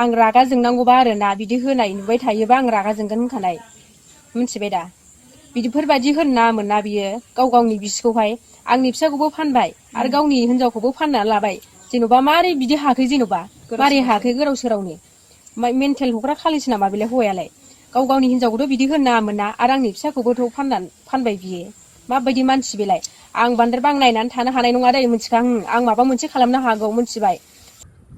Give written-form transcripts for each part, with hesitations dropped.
आं रागा जोंनांगौबा आरोना बिदि होनाय नुबाय थायोबा आं रागा जोंगोन होनखानाय मिथिबाय दा बिदिफोरबायदि होननाङामोन ना बियो गाव गावनि बिसिखौहाय आंनि फिसाखौबो फानबाय आरो गावनि हिनजावखौबो फाननानै लाबाय जेन'बा मारै बिदि हाखै जेन'बा मारै हाखै गोदाव सोरावनो मेन्टेल हग्रा खालिसो नामा बेलाय हौवायालाय गाव गावनि हिनजावखौथ' बिदि होननाङामोन ना आरो आंनि फिसाखौबोथ' फानबाय बियो माबायदि मानसि बेलाय आं बांद्राय बांनायनानै थानो हानाय नङा दै मिथिखां आं माबा मोनसे खालामनो हागौ मिथिबाय।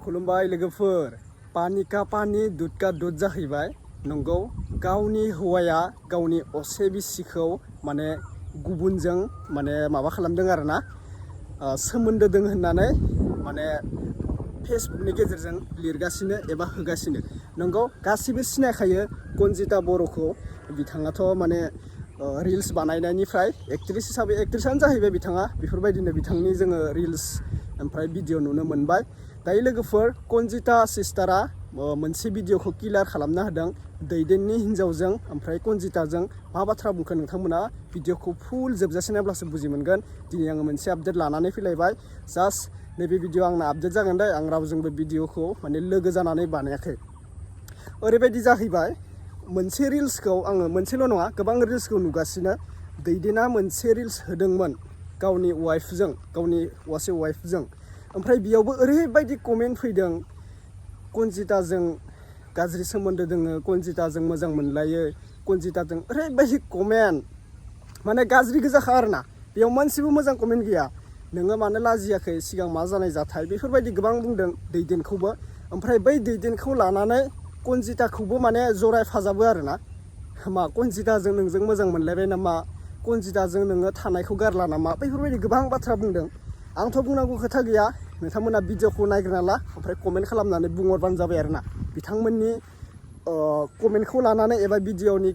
खुलुमबाय लोगोफोर पानि का पानि दुध का दुध जाहैबाय नंगौ गावनि हौवाया गावनि असे बिसिखौ माने गुबुनजों माने माबा खालामदों आरोना सोमोन्दो दं होननानै माने फेसबुकनि गेजेरजों लिरगासिनो एबा होगासिनो नंगौ गासिबो सिनायखायो कनजिता बर'खौ बिथाङाथ' माने रिल्स बानायनायनिफ्राय एक्ट्रेस हिसाबै एक्ट्रेसानो जाहैबाय बिथाङा बेफोरबायदिनो बिथांनि जोङो रिल्स ओमफ्राय भिडिअ नुनो मोनबाय। दायो लोगोफोर कनजिता सिस्टारा मोनसे भिडिअखौ क्लियार खालामना होदों दैदेननि हिन्जावजों ओमफ्राय कनजिताजों मा बाथ्रा बुंखो नोंथांमोना भिडिअखौ फुल जोबजासे नायब्लासो बुजि मोनगोन। दिनै आङो मोनसे आपडेट लानानै फैलायबाय जास्ट नैबे भिडिअ आंना आपडेट जागोन दे आं रावजोंबो भिडिअखौ माने लोगो जानानै बानायाखै। ओरैबायदि जाहैबाय मोनसे रिल्सखौ आङो मोनसेल' नङा गोबां रिल्सखौ नुगासिनो दैदेना मोनसे रिल्स होदोंमोन गावनि वाइफजों गावनि असे वाइफजों ओमफ्राय बेयावबो ओरैबायदि कमेन्ट फैदों कनजिताजों गाज्रि सोमोन्दो दोङो कनजिताजों मोजां मोनलायो कनजिताजों ओरैबायदि कमेन्ट माने गाज्रि गोजाखा आरोना बेयाव मोनसेबो मोजां कमेन्ट गैया नोङो मानो लाजियाखै सिगां मा जानाय जाथाय बेफोरबायदि गोबां बुंदों दैदेनखौबो ओमफ्राय बै दैदेनखौ लानानै कनजिताखौबो माने जरायफाजाबो आरोना मा कनजिताजों नोंजों मोजां मोनलायबाय नामा कनजिताजों नोङो थानायखौ गारला नामा बेफोरबायदि गोबां बाथ्रा बुंदों। आंथ' बुंनांगौ खोथा गैया नोंथांमोना भिडिअखौ नायग्रोना ला ओमफ्राय कमेन्ट खालामनानै बुंहरबानो जाबाय आरोना बिथांमोननि कमेन्टखौ लानानै एबा भिडिअनि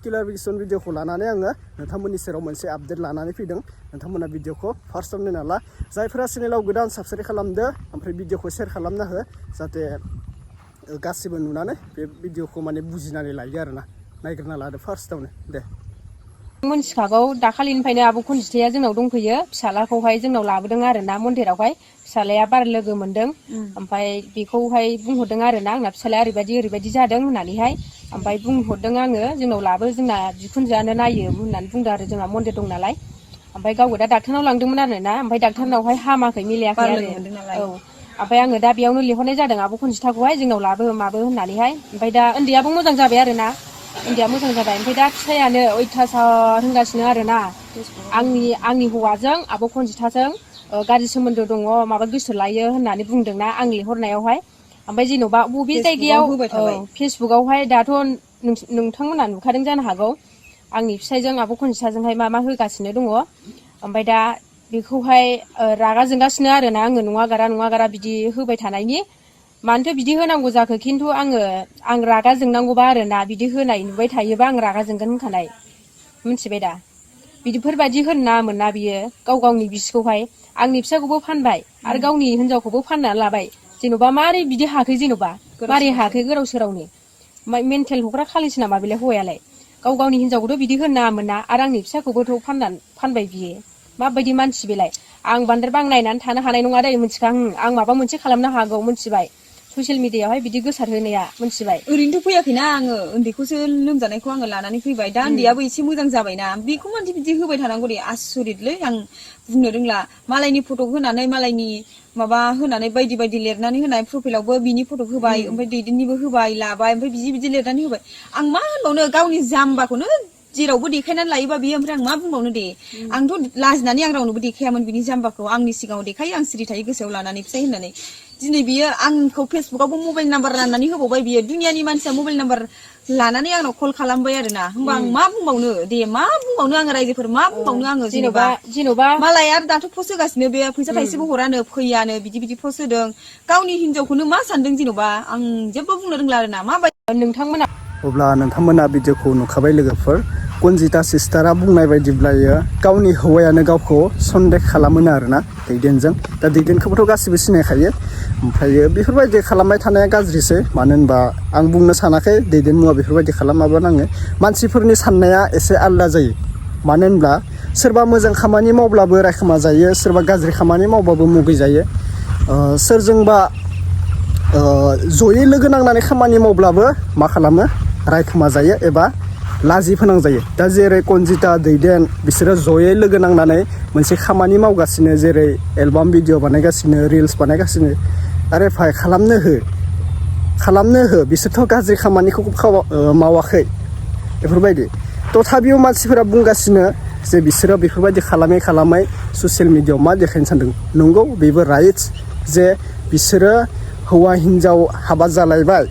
क्लियारिफिकेसन भिडिअखौ लानानै आङो नोंथांमोननि सेराव मोनसे आपडेट लानानै फैदों। नोंथांमोना भिडिअखौ फार्स्टआव नायना ला जायफोरा चेनेलाव गोदान साबस्क्राइब खालामदो ओमफ्राय भिडिअखौ शेयार खालामना हो जाहाथे गासिबो नुनानै बे भिडिअखौ माने बुजिनानै लायो आरोना नायग्रोना लादो फार्स्टआवनो दे। मोनथिखागौ दाखालिनिफ्रायनो आब' कनजिताया जोंनाव दंफैयो फिसालाखौहाय जोंनाव लाबोदों आरोना मन्दिरावहाय फिसालाया बार लोगो मोनदों ओमफ्राय बेखौहाय बुंहरदों आरोना आंना फिसालाया ओरैबायदि जादों होननानैहाय ओमफ्राय बुंहरदों आङो जोंनाव लाबो जोंना बिखुनजोआनो नायो होननानै बुंदों आरो जोंहा मन्दिर दं नालाय ओमफ्राय गावबो दा डाक्टारनाव लांदोंमोन आरोना ओमफ्राय डाक्टारनावहाय हामाखै मिलायाखै आरो औ ओमफ्राय आङो दा बेयावनो लिंहरनाय जादों आब' कनजिताखौहाय जोंनाव लाबो माबो होननानैहाय ओमफ्राय दा उन्दैयाबो मोजां जाबाय आरोना उन्दैया मोजां जाबाय ओमफ्राय दा फिसायानो अयथासार होनगासिनो आरोना आंनि हौवाजों आब' कनजिताजों गाज्रि सोमोन्दो दङ माबा गोसो लायो होननानै बुंदोंना आं लिंहरनायावहाय ओमफ्राय जेन'बा बबे जायगायाव फेसबुकआवहाय दाथ' नोंथांमोना नुखादों जानो हागौ आंनि फिसायजों आब' कनजिताजोंहाय मा होगासिनो दङ ओमफ्राय दा बेखौहाय रागा जोंगासिनो आरोना आङो नङा गारा बिदि होबाय थानायनि मानोथो बिदि होनांगौ जाखो खिन्थु आं रागा जोंनांगौबा आरोना बिदि होनाय नुबाय थायोबा आं रागा जोंगोन होनखानाय मिथिबाय दा बिदिफोरबायदि होननाङामोन ना बियो गाव गावनि बिसिखौहाय आंनि फिसाखौबो फानबाय आरो गावनि हिनजावखौबो फाननानै लाबाय जेन'बा मारै बिदि हाखै जेन'बा मारै हाखै गोदाव सोरावनो मेन्टेल हग्रा खालिसो नामा बेलाय हौवायालाय गाव गावनि हिनजावखौथ' बिदि होननाङामोन ना आरो आंनि फिसाखौबोथ' फानबाय बियो माबायदि मानसि बेलाय आं बांद्राय बांनायनानै थानो हानाय नङा दै मिथिखां आं माबा मोनसे खालामनो हागौ मिथिबाय ससियेल मिडियायावहाय बिदि गोसार होनाया मिथिबाय। ओरैनोथ' फैयाखैना आङो उन्दैखौसो लोमजानायखौ आङो लानानै फैबाय दा उन्दैयाबो एसे मोजां जाबायना बेखौ मानसि बिदि होबाय थानांगौ दे आसरितलै आं बुंनो रोंला मालायनि फटक होनानै मालायनि माबा होनानै बायदि लिरनानै होनाय प्रफाइलावबो बिनि फटक होबाय ओमफ्राय दैदेननिबो होबाय लाबाय ओमफ्राय बिदि लिरनानै होबाय आं मा होनबावनो गावनि जाम्बाखौनो जेरावबो देखायनानै लायोबा बियो ओमफ्राय आं मा बुंबावनो दे आंथ' लाजिनानै आं रावनोबो देखायामोन बिनि जाम्बाखौ आंनि सिगाङाव देखायो आं सिरि थायो गोसोआव लानानै फिसाय होननानै दिनै बियो आंखौ फेसबुकावबो मबाइल नाम्बार राननानै होबावबाय बियो दुनियानि मानसिया मबाइल नाम्बार लानानै आंनाव कल खालामबाय आरोना होमबा आं मा बुंबावनो दे मा बुंबावनो आङो रायजोफोर मा बुंबावनो आङो जेनेबा मालाय आरो दाथ' पस्ट होगासिनो बे फैसा थाइसेबो हरानो फैयानो बिदि पस्ट होदों गावनि हिनजावखौनो मा सानदों जेन'बा आं जेबो बुंनो रोंला आरोना माबायदि नोंथांमोना अब्ला नोंथांमोना भिडिअखौ नुखाबाय लोगोफोर कनजिता सिस्टारा बुंनाय बायदिब्लायो गावनि हौवायानो गावखौ सन्देह खालामोनो आरोना दैदेनजों दा दैदेनखौबोथ' गासिबो सिनायखायो ओमफ्रायो बेफोरबायदि खालामबाय थानाया गाज्रिसै मानो होनबा आं बुंनो सानाखै दैदेन मुवा बेफोरबायदि खालामाबा नाङो मानसिफोरनि साननाया एसे आलादा जायो मानो होनब्ला सोरबा मोजां खामानि मावब्लाबो रायखोमा जायो सोरबा गाज्रि खामानि मावबाबो मुगै जायो सोरजोंबा जयै लोगो नांनानै खामानि मावब्लाबो मा खालामो रायखोमा जायो एबा लाजि फोनांजायो। दा जेरै कनजिता दैदेन बिसोरो जयै लोगो नांनानै मोनसे खामानि मावगासिनो, जेरै एलबाम भिडिअ बानायगासिनो, रिल्स बानायगासिनो। आरे भाइ खालामनो हो बिसोरथ' गाज्रि खामानिखौ मावाखै बेफोरबायदि। तथाबिও मानसिफोरा बुंगासिनो जे बिसोरो बेफोरबायदि खालामै ससियेल मिडियायाव मा देखायनो सानदों। नंगौ बेबो राइट जे बिसोरो हौवा हिन्जाव हाबा जालायबाय,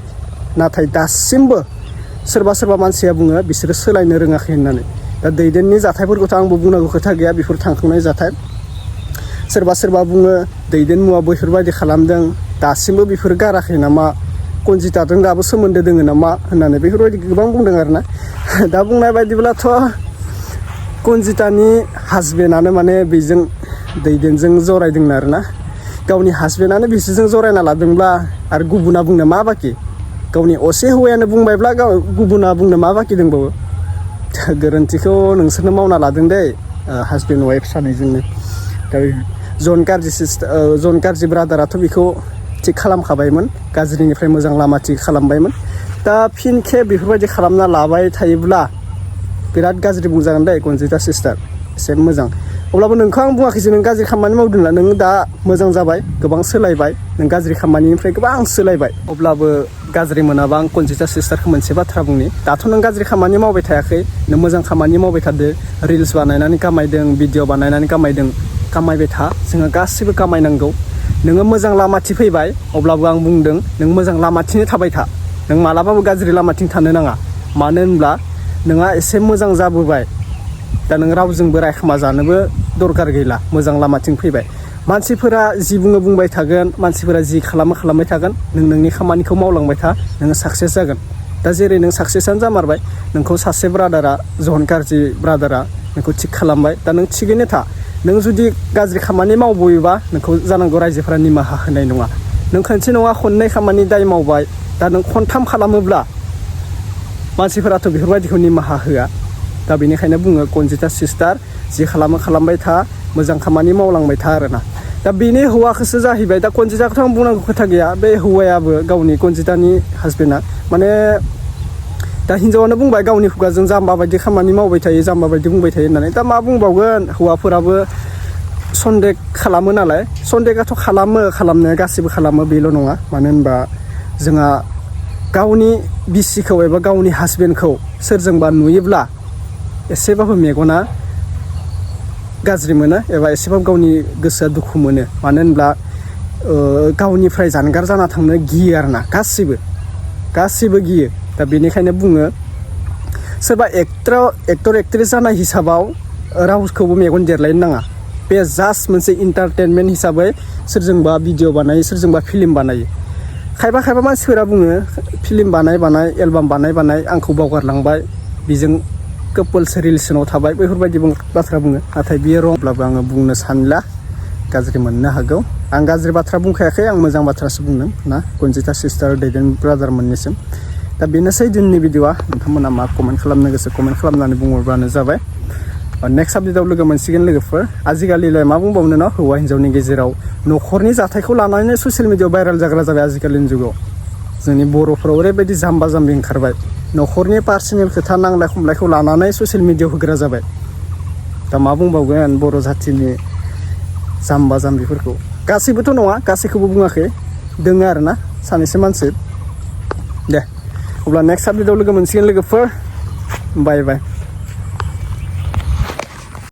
नाथाय दासिमबो सोरबा मानसिया बुङो बिसोरो सोलायनो रोङाखै होननानै। दा दैदेननि जाथायफोरखौथ' आंबो बुंनांगौ खोथा गैया, बेफोर थांखांनाय जाथाय। सोरबा बुङो दैदेन मुवा बेफोरबायदि खालामदों, दासिमबो बेफोर गाराखै नामा, कनजिताजों दाबो सोमोन्दो दोङो नामा होननानै बेफोरबायदि गोबां बुंदों आरोना। दा बुंनाय बायदिब्लाथ' कनजितानि हासबेन्डआनो माने बेजों दैदेनजों जरायदों आरोना। गावनि हासबेन्डआनो बिसोरजों जरायना लादोंब्ला आरो गुबुना बुंनो मा बाखि, गावनि असे हौवायानो बुंबायब्ला गुबुना बुंनो मा बाखि दंबावो। गोरोन्थिखौ नोंसोरनो मावना लादों दै, हासबेन्ड वाइफ सानैजोंनो। दा जन गाज्रि ब्रादाराथ' बेखौ थिग खालामखाबायमोन, गाज्रिनिफ्राय मोजां लामा थिग खालामबायमोन। दा फिन खेब बेफोरबायदि खालामना लाबाय थायोब्ला बिराद गाज्रि बुंजागोन दै कनजिता सिस्टार, एसे मोजां। अब्लाबो नोंखौ आं बुङाखै जे नों गाज्रि खामानि मावदोंना, नों दा मोजां जाबाय, गोबां सोलायबाय, नों गाज्रि खामानिनिफ्राय गोबां सोलायबाय। अब्लाबो गाज्रि मोनाबा आं कनजिता सिस्टारखौ मोनसे बाथ्रा बुंनि। दाथ' नों गाज्रि खामानि मावबाय थायाखै, नों मोजां खामानि मावबाय थादो, रिल्स बानायनानै कामायदों, भिडिअ बानायनानै कामायबाय था। जोङो गासिबो कामायनांगौ। नोङो मोजां लामाथिं फैबाय, अब्लाबो आं बुंदों नों मोजां लामाथिंनो थाबाय था। नों मालाबाबो गाज्रि लामाथिं थानो नाङा। मानो होनब्ला नोंहा एसे मोजां जाबोबाय, दा नों रावजोंबो रायखोमा जानोबो दरकार गैला, मोजां लामाथिं फैबाय। मानसिफोरा जि बुङो बुंबाय थागोन, मानसिफोरा जि खालामो खालामबाय थागोन, नों नोंनि खामानिखौ मावलांबाय था, नोङो साक्सेस जागोन। दा जेरै नों साक्सेसआनो जामारबाय, नोंखौ सासे ब्रादारा, जन गाज्रि ब्रादारा नोंखौ थिग खालामबाय, दा नों थिगैनो था। नों जुदि गाज्रि खामानि मावबोयोबा नोंखौ जानांगौ रायजोफोरा निमाहा होनाय नङा। नों खनसे नङा खननै खामानि दाय मावबाय, दा नों खनथाम खालामोब्ला मानसिफोराथ' बेफोरबायदिखौ निमाहा होआ। दा बेनिखायनो बुङो कनजिता सिस्टार, जि खालामो खालामबाय था, मोजां खामानि मावलांबाय था आरोना। दा बेनि हौवाखौसो जाहैबाय, दा कनजिताखौथ' आं बुंनांगौ खोथा गैया, बे हौवायाबो गावनि कनजितानि हासबेन्डआ माने दा हिन्जावानो बुंबाय गावनि खुगाजों जाम्बा बायदि खामानि मावबाय थायो, जाम्बा बायदि बुंबाय थायो होननानै। दा मा बुंबावगोन, हौवाफोराबो सन्देह खालामो नालाय। सन्देहआथ' खालामनाया गासिबो खालामो, बेल' नङा। मानो होनबा जोंहा गावनि बिसिखौ एबा गावनि हासबेन्डखौ सोरजोंबा नुयोब्ला एसेबाबो मेगना गाज्रि मोनो एबा एसेबाबो गावनि गोसोआ दुखु मोनो। मानो होनब्ला गावनिफ्राय जानगार जाना थांनो गियो आरोना, गासिबो गियो। दा बेनिखायनो बुङो सोरबा एक्टर एक्ट्रेस जानाय हिसाबाव रावखौबो मेगन देरलायनो नाङा। बे जास्ट मोनसे इन्टारटेनमेन्ट हिसाबै सोरजोंबा भिडिअ बानायो, सोरजोंबा फिल्म बानायो। खायफा मानसिफोरा बुङो फिल्म बानाय एलबाम बानाय आंखौ बावगारलांबाय, बेजों कापोल्स रिलेसनाव थाबाय, बेफोरबायदि बाथ्रा बुङो। नाथाय बियो रंब्लाबो आङो बुंनो सानला, गाज्रि मोननो हागौ। आं गाज्रि बाथ्रा बुंखायाखै, आं मोजां बाथ्रासो बुंदों ना कनजिता सिस्टार दैदेन ब्रादार मोननिसिम। दा बेनोसै दिनैनि भिडिअआ। नोंथांमोना मा कमेन्ट खालामनो गोसो कमेन्ट खालामनानै बुंहरबानो जाबाय। नेक्स्ट आपडेटआव लोगो मोनसिगोन लोगोफोर। आजिखालिलाय मा बुंबावनो न', हौवा हिन्जावनि गेजेराव न'खरनि जाथायखौ लानानै ससियेल मिडियायाव भाइरेल जाग्रा जाबाय आजिखालिनि जुगाव। जोंनि बर'फोराव ओरैबायदि जाम्बा जाम्बि ओंखारबाय, न'खरनि पार्सनेल खोथा नांलाय खमलायखौ लानानै ससियेल मिडियायाव होग्रा जाबाय। दा मा बुंबावगोन बर' जाथिनि जाम्बा जाम्बिफोरखौ। गासैबोथ' नङा, गासैखौबो बुङाखै, दोङो आरोना सानैसो मानसि। दे अब्ला नेक्स्ट आपडेटआव लोगो मोनसिगोन लोगोफोर। बाय बाय।